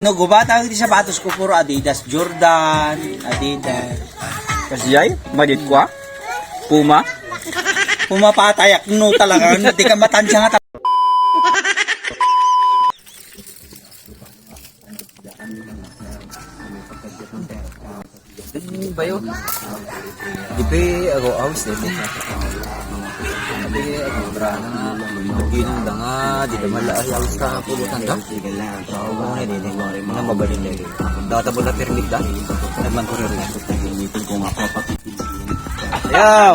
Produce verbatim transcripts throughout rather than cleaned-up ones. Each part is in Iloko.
No, gubat, ang di sapatos ko, puro Adidas, Jordan, Adidas. Kasi ay, madit ko, ah. Puma. Pumapatayak, no, talaga, no, di ka matansya nga. Ano ba yun? Di pa ako aus, di pa. Di pa ako brana nga. Ginang da nga, di da malaay aus ka pulutan da. Oo, hindi, hindi. Ano mabalin na yun? Data mo na permit da? Nagmangkurir na. Yaw!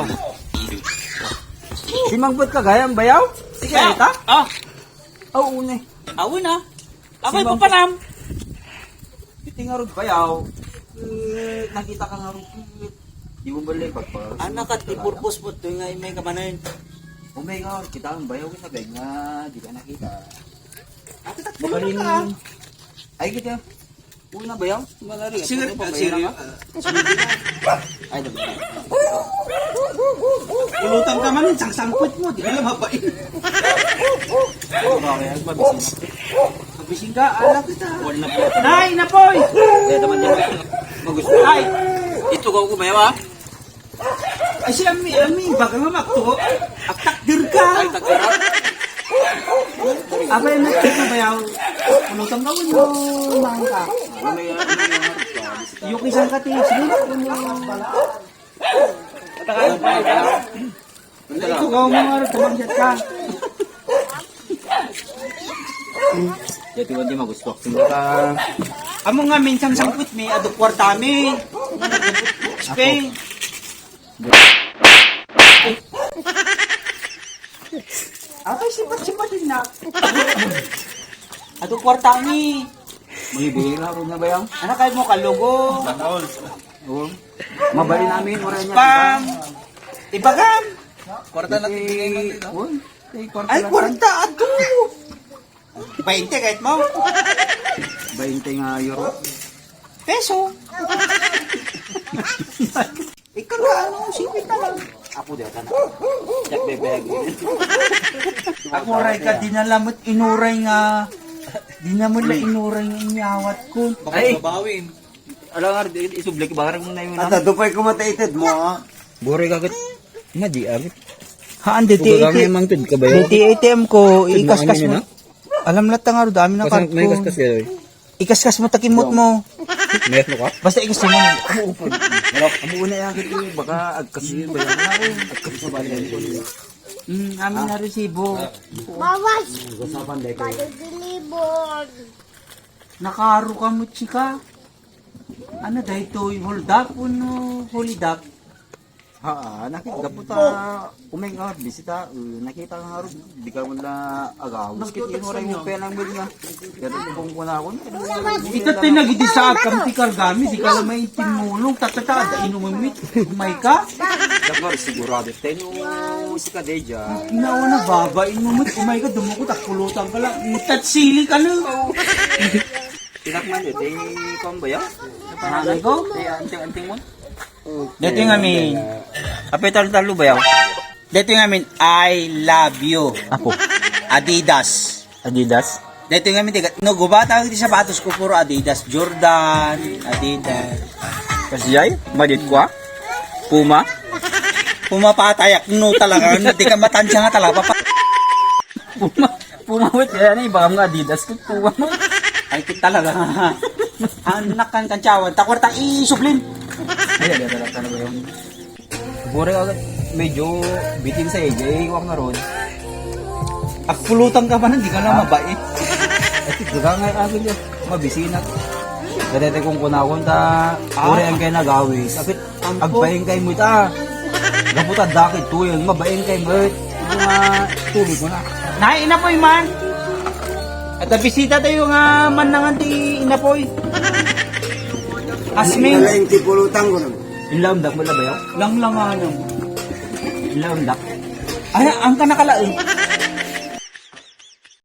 Simangbot ka gayam, bayaw? Sige, ta? Ah! Oo, ne. Awan na. Abay, Simang- papanam. Iti nga rod bayaw. Eh, nakita ka nga rod. Di mo bali pagpa- Anak, at ipurpose mo to nga may kamanan. O may nga, kita ang bayaw, kita gay nga, di ka nakita. Ate, tak-, Magaling. Ka. Ay, kita. Una bayaw? Malari. Sige, ano pa ba sige, yan? Ah, sige. Ay, dami. Pulutan ka man, sangsangkot mo, di ka lang mapain. Ano ba, kaya mabising ka? Mabising ka, anak kita. Wala na po. Nay, Inapoy! Kaya naman yan. Magusto. Ay! Ito ka ko kumayaw, ah. Ay, si Ami, Ami, baga nga makto. Agtakder ka. Ay, takder ka. Abay, nagkita bayaw. Pulutan ka, wala. Mangka. Ano may, ano may, ano may, Yuki san ka, ti, sige, ano? Ito ka, mga rin, tumanggit ka. Dati mo di magusto. Amo nga, minsan sangkot mi, adu kwarta mi. Spain. Atay, sipat-sipat din na. Adu kwarta mi. May bira ko na ba yan? Ano kayo mo, kalugo? Oo. Mabali namin, oras niya. Spam. Ibagam. Kwarta na tigil mo dito. Oo. Ay, kwarta. Ay, kwarta, adu. Bainte kahit mo. Bainte nga euro. Peso. Ikaw na, ano, singkwenta lang. Ako, di ako na. Jack Bebe. Ako, ray ka, di na lamot inuray nga, di na mo na inuray nga inyawat ko. Baka Ay. Babawin. Ala nga, di, isubli ka, baka rin mo na yun, Ata, ah. Dupay ko mataited mo, ah. Bore ka, agad. Nga, di, agad. Haan, deti Ugagang iti, na mang tud ka ba yun? Deti A T M ko, Tud ikaskas mo, ano mo. Yun, ah? Alam na ta nga, dami na Kasi card may ko. Kaskas kayo, eh. Ikaskas mo, takimot mo. Mayat mo ka? Basta ikaskas mo. Amo, amo na yan, kaya baka agkas yun, ba yan? Agkas sa bayan ko. Mm, amin na resibo. Bawas! Usapan, dahil kayo. Palibilibon. Nakaro ka mo, chika. Ano, dahil to'y hold up, uno, hold up? Haa, nakita, gapu ta, umay nga, bisita, uh, nakita nga, di ka mo na agaw. Skit yung oray mo, pera mo nga. Pero kung kuna ko, Ita tayo nagidi sa akam, ti kargami, di ka lang may timulong, tatata, da inumamit, umay ka. Dakar, sigurado, tayo, si Kadeja. Nauna, baba, inumamit, umay ka, dumukot, akulutan ka lang, itat sili ka na. Tinakman yun, eh, kung ba yan? Panganay ko? Eh, anting-anting mo? Dito yung amin. Apay talo-talo ba yaw? Dito yung amin, I love you. Apo. Adidas. Adidas? Dito yung amin, tiga, no, gubata ang sapatos ko, puro Adidas. Jordan, Adidas. Kasi ay, madit ko, ah. Puma? Pumapatayak, no, talaga. Di ka matansya nga talaga. Papa. Puma, pumawit, kaya na, iba nga Adidas, ko, puma. Ay, kit talaga. Anak kan kantsawan, takwarta, isublin. Ay, ay, ay, ay, ay, ay, ay. Bure agad, medyo bitin sa A J, wak na ron. Agpulutan ka pa na, di ka lang mabait. Ay, di ka nga, agad yan. Mabisina. Kadete kong kunakon ta, bure ang kay nagawis. Agad, agbayang kay mo ita. Gaputa dakit to yun, mabayang kay mo. Yung mga tuloy ko na. Nay, Inapoy man. At bisita tayo nga mannangan ti Inapoy. Asmin. Wala yung tipulutan ko nun. Inlaundak mo na ba yun? Langlanganan. Inlaundak. Ay, ang ka nakalain.